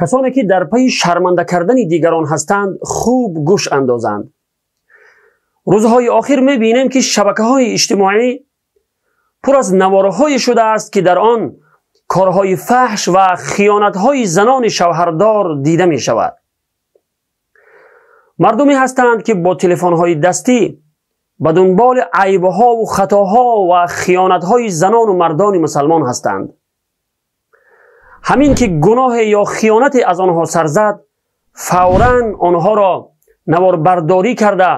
Касоне ки дар пайи шарманда кардани дигарон ҳастанд, хуб гӯш андозанд. Рӯзҳои охир мебинем, ки шабакаҳои иҷтимоӣ пур аз наворҳое шудааст, ки дар он корҳои фаҳш ва хиёнатҳои занони шавҳардор дида мешавад. Мардуме ҳастанд, ки бо телефонҳои дастӣ ба дунболи айбҳову хатоҳо ва хиёнатҳои занону мардони мусалмон ҳастанд. Ҳамин ки гуноҳе ё хиёнате аз онҳо сар зад, фавран онҳоро наворбардорӣ карда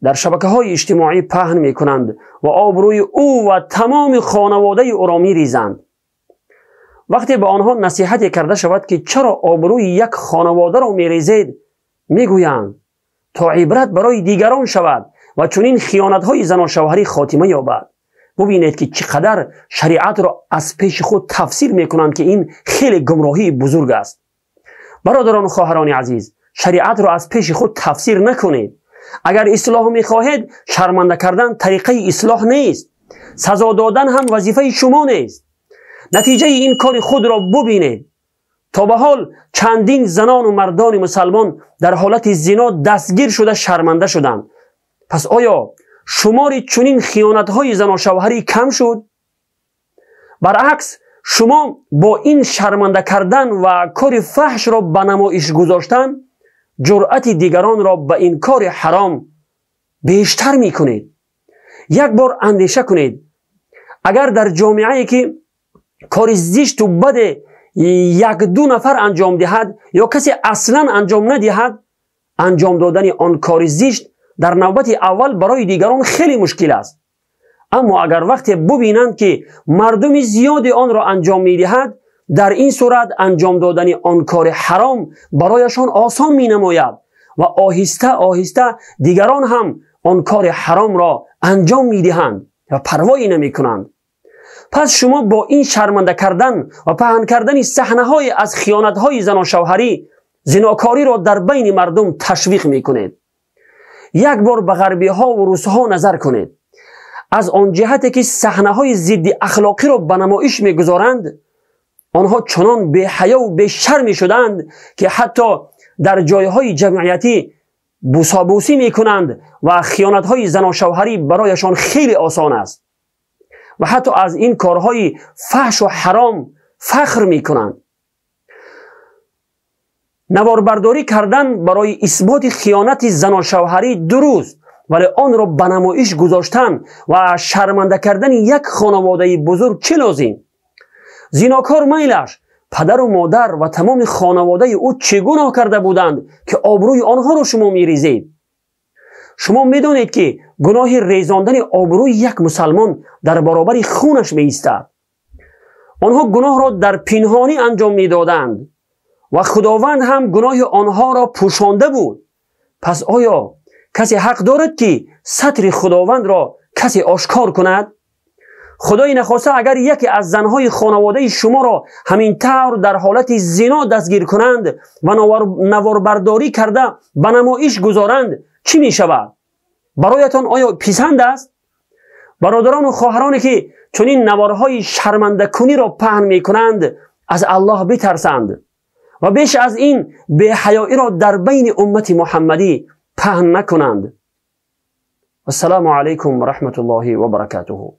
дар шабакаҳои иҷтимоӣ паҳн мекунанд ва обрӯи ӯ ва тамоми хонаводаи ӯро мерезанд. Вақте ба онҳо насиҳате карда шавад, ки чаро обрӯи як хонаводаро мерезед, мегӯянд то ибрат барои дигарон шавад ва чунин хиёнатҳои заношавҳарӣ хотима ёбад. Бубинед, ки чӣ қадар шариатро аз пеши худ тафсир мекунанд, ки ин хеле гумроҳии бузург аст. Бародарону хоҳарони азиз, шариатро аз пеши худ тафсир накунед. Агар ислоҳ мехоҳед, шарманда кардан тариқаи ислоҳ нест, сазо додан ҳам вазифаи шумо нест. Натиҷаи ин кори худро бубинед. То ба ҳол чандин занону мардони мусалмон дар ҳолати зино дастгир шуда шарманда шуданд. Пас оё шумори чунин хиёнатҳои заношавҳарӣ кам шуд? Баръакс, шумо бо ин шарманда кардан ва кори фаҳшро ба намоиш гузоштан ҷуръати дигаронро ба ин кори ҳаром бештар мекунед. Як бор андеша кунед, агар дар ҷомеае ки кори зишту баде як-ду нафар анҷом диҳад ё касе аслан анҷом надиҳад, анҷом додани он кори зишт дар навбати аввал барои дигарон хеле мушкил аст. Аммо агар вақте бубинанд, ки мардуми зиёде онро анҷом медиҳад, дар ин сурат анҷом додани он кори ҳаром барояшон осон менамояд ва оҳиста оҳиста дигарон ҳам он кори ҳаромро анҷом медиҳанд ва парвоӣ намекунанд. Пас шумо бо ин шарманда кардан ва паҳн кардани саҳнаҳое аз хиёнатҳои заношавҳарӣ зинокориро дар байни мардум ташвиқ мекунед. Як бор ба ғарбиҳо ва русҳо назар кунед. Аз он ҷиҳате ки саҳнаҳои зидди ахлоқиро ба намоиш мегузоранд, онҳо чунон беҳаёву бешармӣ шуданд, ки ҳатто дар ҷойҳои ҷамъиятӣ бусобусӣ мекунанд ва хиёнатҳои заношавҳарӣ барояшон хеле осон аст ва ҳатто аз ин корҳои фаҳшу ҳаром фахр мекунанд. Наворбардорӣ кардан барои исботи хиёнати заношавҳарӣ дуруст, вале онро ба намоиш гузоштан ва шарманда кардани як хонаводаи бузург чӣ лозим? Зинокор майлаш, падару модар ва тамоми хонаводаи ӯ чӣ гуноҳ карда буданд, ки обрӯи онҳоро шумо мерезед? Шумо медонед, ки гуноҳи резондани обрӯи як мусалмон дар баробари хунаш меистад. Онҳо гуноҳро дар пинҳонӣ анҷом медоданд ва Худованд ҳам гуноҳи онҳоро пӯшонда буд. Пас оё касе ҳақ дорад, ки сатри Худовандро касе ошкор кунад? Худои нахоста, агар яке аз занҳои хонаводаи шуморо ҳамин тавр дар ҳолати зино дастгир кунанд ва наворбардорӣ карда ба намоиш гузоранд, чӣ мешавад? Бароятон оё писанд аст? Бародарону хоҳароне ки чунин наворҳои шармандакуниро паҳн мекунанд, аз Аллоҳ битарсанд ва беш аз ин беҳаёиро дар байни уммати муҳаммадӣ паҳн накунанд. Вассалому алайкум ва раҳматуллоҳи ва баракатуҳу.